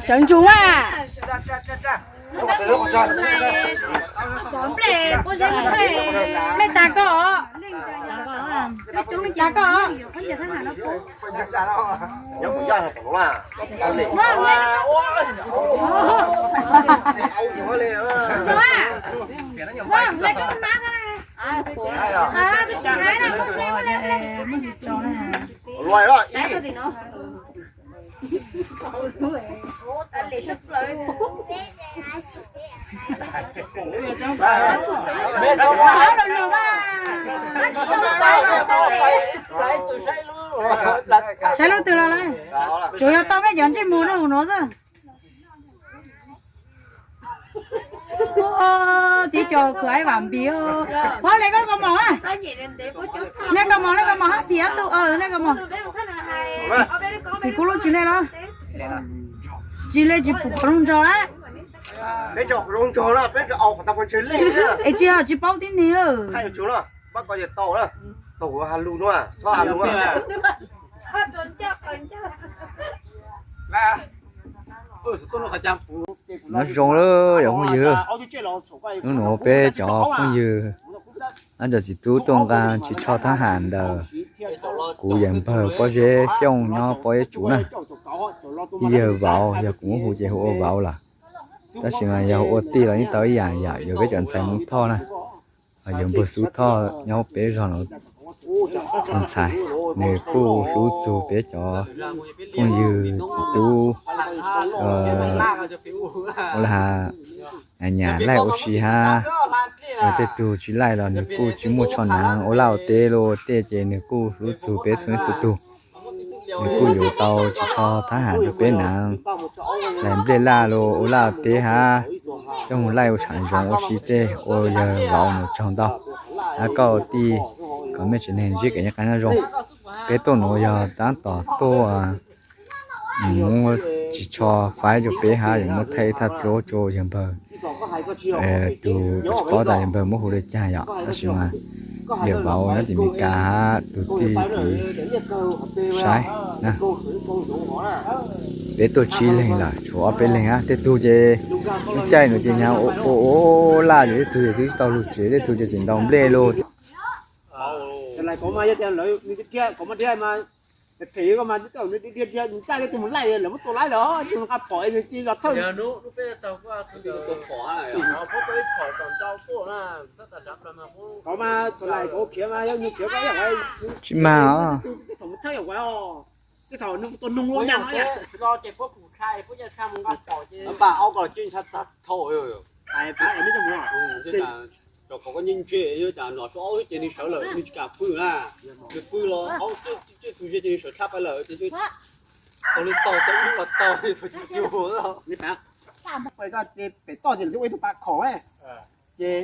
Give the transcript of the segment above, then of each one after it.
Sawv ntsug mas. Mej tas koj os. Mej tas koj os. Saib lub twg los lawm. Tsuas yog tau mej cov ntsej muag no mus no xwb. Tib co khwv aib vam npis. Pov le koj kaus mom, le kaus mom, le kaus mom hab phim ob tug, le kaus mom. Txiv kuv lub tsis le los? Tsis le tsis pum qhov zoo nraug lawm. Es tsis, tsis paub tib neeg. Nyob zoo lawm yog phooj ywg, hnub no peb cov phooj ywg, ab, cov txiv tub tuaj nqa ris tsho thab ham ntawm kuv yawg npawg Pob Zeb Xyooj nyob Pob Zeb Tsuv na. Ib yawg vauv, yog kuv muab hu ces hu ua vauv lawm, tab sis mas yog hu ua tij los yeej tau ib yam yom, yog peb cov ntxhais Hmoob Thoj na. Yawg npawg Xub Thoj nyob peb zog no, tus ntxhais, nws kuj hlub txug peb cov phooj ywg txiv tub, ua li has, nyam laij ua si hab. Tej tug tsis laij los nws kuj tsis muaj tsho hnav ua laj ua teb los tej ces nws kuj hlub txug peb txhua leej txhua tug. Nws kuj yuav tau ris tsho thab ham rau peb hnav, hlais nplej laj los ua laj ua teb hab, coj mus laij ua tshav zoov ua si tej ua yawg vauv mus tsaug ntau. Hab koj tij, kom mej tsev neeg ntsib kev noj qab nyob zoo. Peb tuaj nuav yog tab tom tuaj muab ris tsho faib rau peb hab yuav muab thaij thaj duab rau yawg npawg. Tus tsis paub tas yawg npawg muab hu li cas yom, tab sis mas yawg vauv nyob tim Meskas hab tus tij tiv saib na. Peb tuaj tsib leeg lawm, tshuav ob peb leeg hab, tej tug ces lub caij nuav ces hnyav ua ua laj ces tej tug ces twb tsis tau lug tsev, tej tug ces tseem ntaus nplej lug. Tsis mag os. Rau qhov koj nyob ntse, yog cas nom suav aub xwb ces nws sawv lawm, nws tsis kam pw na. Nws pw los aub tej tug ze ces nws sawv tshab pais lawm ces tau li tau tau ib hnub los tau. Pem toj ces ua ib tug pas khaum, ces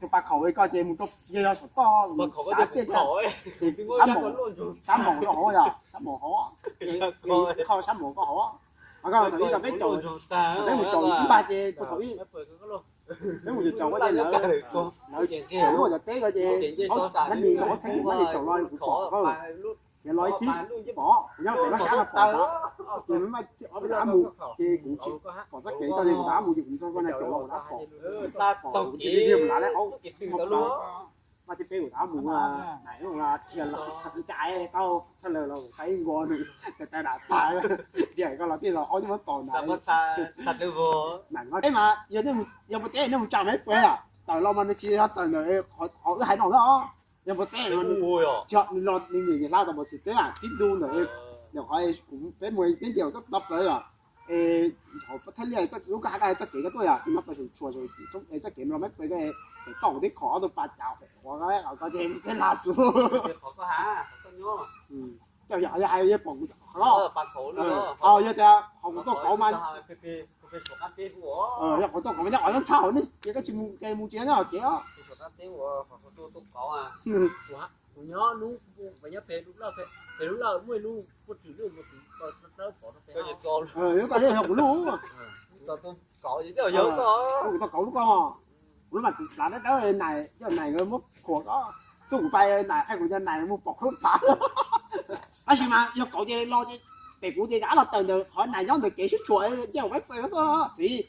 tus pas khaum koj ces mus rau yog saum toj, sab moos rau hauv, yog sab moos hauv, kho sab moos koj hauv. Thaum ib thaum peb caum, thaum peb mus caum ib npag ces thaum ib peb mus caum caum ko ces lawv, lawv caum luaj cov teb ko ces dab nis rau hauv txheeb, dab nis caum los kuv pom, ces los ib thib pom, kuv nyob pem lub sab no pom, ces maj ob peb rov qab mus ces kuv tsis pom txoj kev ko ces kuv rov qab mus ces kuv txog ko na caum los kuv rov qab pom, pom kuv tig tig mus lav lawm aub, mas tib peb kuv rov qab mus, nais dhia los cas tau txhaj lawm los kuv xav ib nkaus nws tas tas dam tas, tias ko los tij los aub twb muab tos na. Mas yog, yog puas teb nej mus tsa mas peb tawm los mas nws tsis yog tawm ntawm qhov wb hais no na. Yog puas teb, tsis, nws los nws niam hla tau npaum xis teb tib ntu ntawm, ntawm qhov kuv peb mus teb ntiav tau plaws yom. Es thaum pab thaj liaj txoj kev lub koj hais ko txoj kev koj tuaj yom, no pais saum tshuam, txoj kev los mab pes ko, toj kuv teb qhov ob tug pas cas qhuav ko ces teb hla txug. Yog hais yog pom kuv qhov, yog tias qhov kuv tuaj kauv mas, yog qhov tuaj kauv mas nyob qhov ntxhab hauv ne ces koj tsis mus ces mus tsis nyob hauv kev os. Yog kuv lub, kuv tuaj kauv lub ko, kuv lub mas txiv lav dawb dawb nais, yog nais nkawd muab khuam ko. Xub kuv pais na, hais kuv cov nais mus pom khaub phav. Tab sis mas yog kauv ces los ces pem kuv ces rov qab los tawm ntawm qhov nais nyob ntawm kev sib tshuam, ncej ua peb pes xwb. Txiv,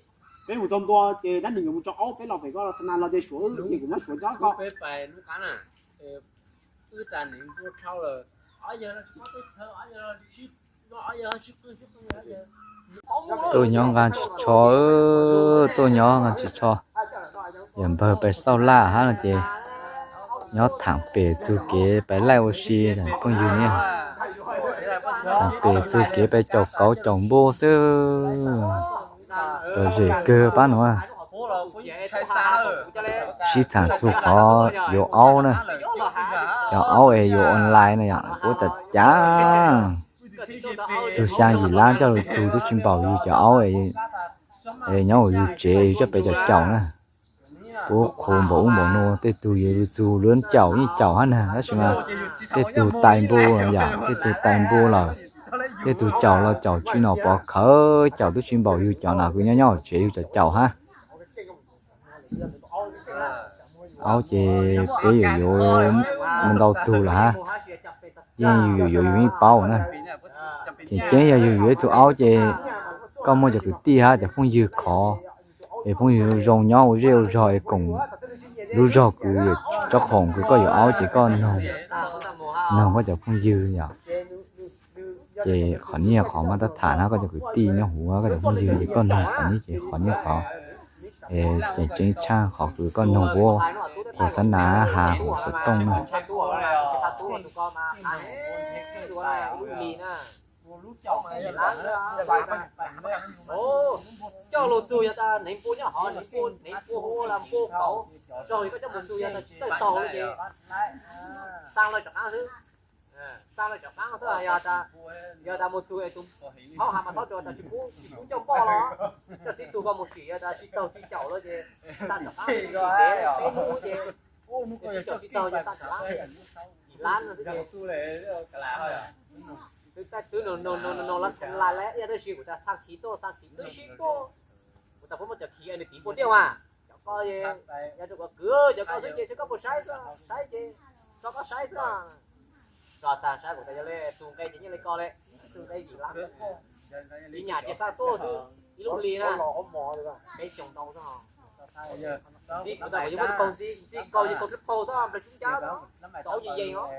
peb mus txog ntua ces dab nws yuav mus tso aub, peb los pem koj los xa nas los ces suav wb ces kuv muab suav nyob koj. Tuaj nyob nqa tsis tsho, tuaj nyob nqa tsis tsho. Yawm npawg pais xauj laj hab no ces nyob thaam pem txug kev pais laij ua si phooj ywg ne. Thaam pem txug kev pais caum kauv caum npua xwb. Lom zem kawg pab nuav. Sib thaam txug qhov yuav aub na. Cov aub es yuav online na yom, kuv tas cav txug xyaa yim lab coj lug txug tub tsi npaum yug cov aub es nyob ua yug tsev yug coj pem caum caum na. Kuv qhuas npaum ub npaum nuav, tej tug yuav lug txug lub caum yeej caum hab na, tab sis mas tej tug tais npua yom, tej tug tais npua lawm, tej tug caum los caum tsi nom pov khawv, caum tub tsi npaum yug cov na, kuv nyob nyob hauv tsev yug cov caum hab. Aub ces peb yuav yuav ntau tug lawm hab, yeej yug yuav yuav yug yeej paub na. Tseem ceeb yog yug yuav ib tug aub ces koj muaj cov kwv tij hab cov phooj ywg khov, es phooj ywg zoo nyob ua zej ua zog es koom lub zog kws tsob khoom kws koj yuav aub ces koj noog, noog koj cov phooj ywg yom. Ces qhov nib yog qhov mas tab tham na, koj cov kwv tij nyob huv koj cov phooj ywg ces koj noog qhov nib ces qhov nib qhov tseem ceeb tshaaj qhov kws koj noog puab qhuas xab nas has huv xov tooj na. Coj lug txug yog tas neev npua nyob hov, neev npua, neev npua hu ua npua kauv, txog koj coj mus txug yog tas tsis txawj taug ces xaa lawv cov qaab xwb. Xaa lawv cov qaab xwb, yog tas mus txug es tus hauv has mas thaub rua tas tsis pub, tsis pub coj npoj los coj tib tug koj mus sim, yog tas tsis taug tsis caum lawm ces xaa cov qaab, peb hnub ces tsis caum tsis taug ces xaa cov qaab, yim lab no xwb ces. Twb no no no no lawv lais lawm ib yam tab sis kuv tas xaa khiv tuaj, xaa khiv twb sib tuaj. Kuv tas puab muab cov khiv nws tiv npua tiaj mas cov ko, yog rua kuv kwv cov ko xwb ces seb koj puas saib, saib ces tso koj saib xwb. Tso tag saib kuv tas yog le tus nqe ces nyiaj le ko le, tus nqe yim lab. Ib nyam ces xaa tuaj xwb, ib lub hli na, peb xyoo ntau xwb. Ntxim, kuv tas kuv yuav muab tus kaug ntxim, ntxim kaug ces kaug rab phau xwb, nplaig tsub ncab xwb, tau yeej yeej os.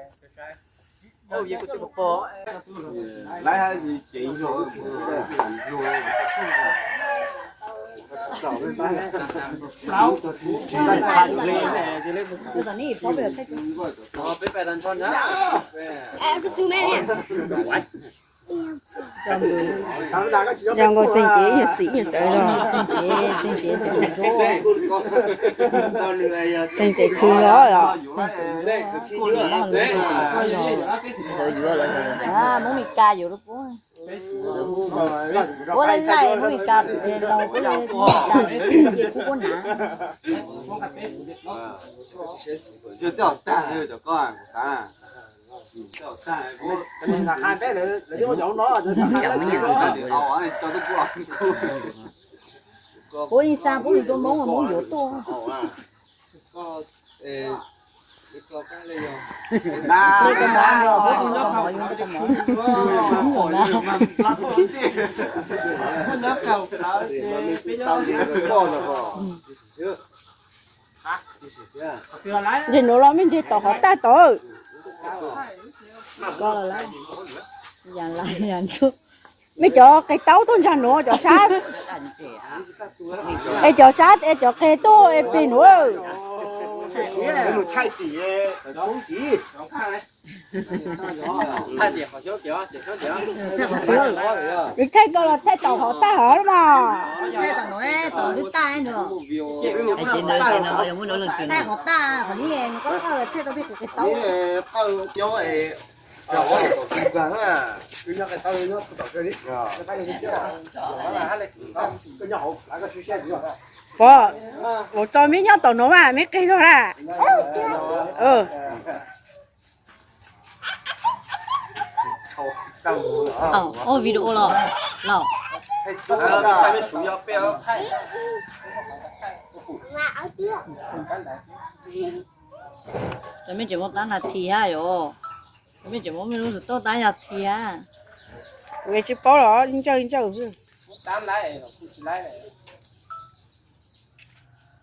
Kaug yeej kuv tus kaug pog. Yog nkaus txeeg ces yog xim yog txawv los. Txeeg ces khw los los. Muab Mes Kas yuav lub puab. Puab laij laij Mes Kas, laus puab le Mes Kas, puab puab nav. Puab li xa puab lug tua Moob, Moob yuav tuaj. Ntawm nuav los mej ntseg tom hov tag tod. Mej cov qe taub tuaj ntsag nuav cov sab, es cov sab es cov qe tuaj es peg nuav. Thaij koj los thaij tom hov tag hov mas. Pog, ua tso meb nyob tom nuav mas meb qeg zog na. Ua video los, los. Mej tseem muaj tab nas this hab yom? Mej tseem muaj mej lub tus toj tab nas this hab? Kuv tsis paub los ntsawj ntsawj xwb.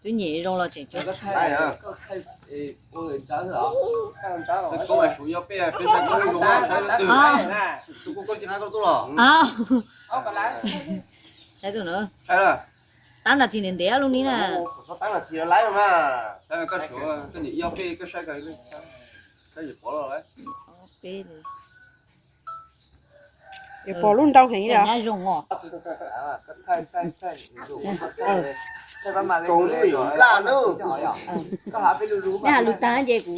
Twb nyem zoo los tseem tso. Saib tus na. Tab nas this ntev ntev lub ni na. Peb li. Pom lub ntau heev li. Nyab zoo os. Nej has lus tag ces kuv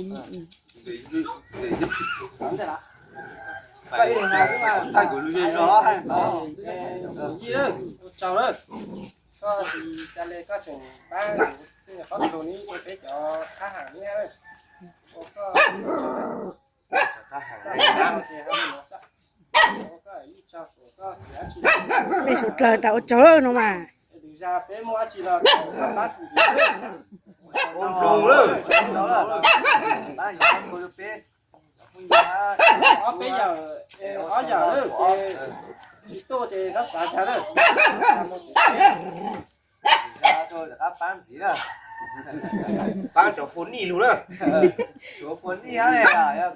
Mej suav dlawg tas ua tsaug no mas. Ob peb yawm, ob yawm ces tsis tuaj ces txhob xav tag na. Paab cov fua nij lug na. Fua nij hab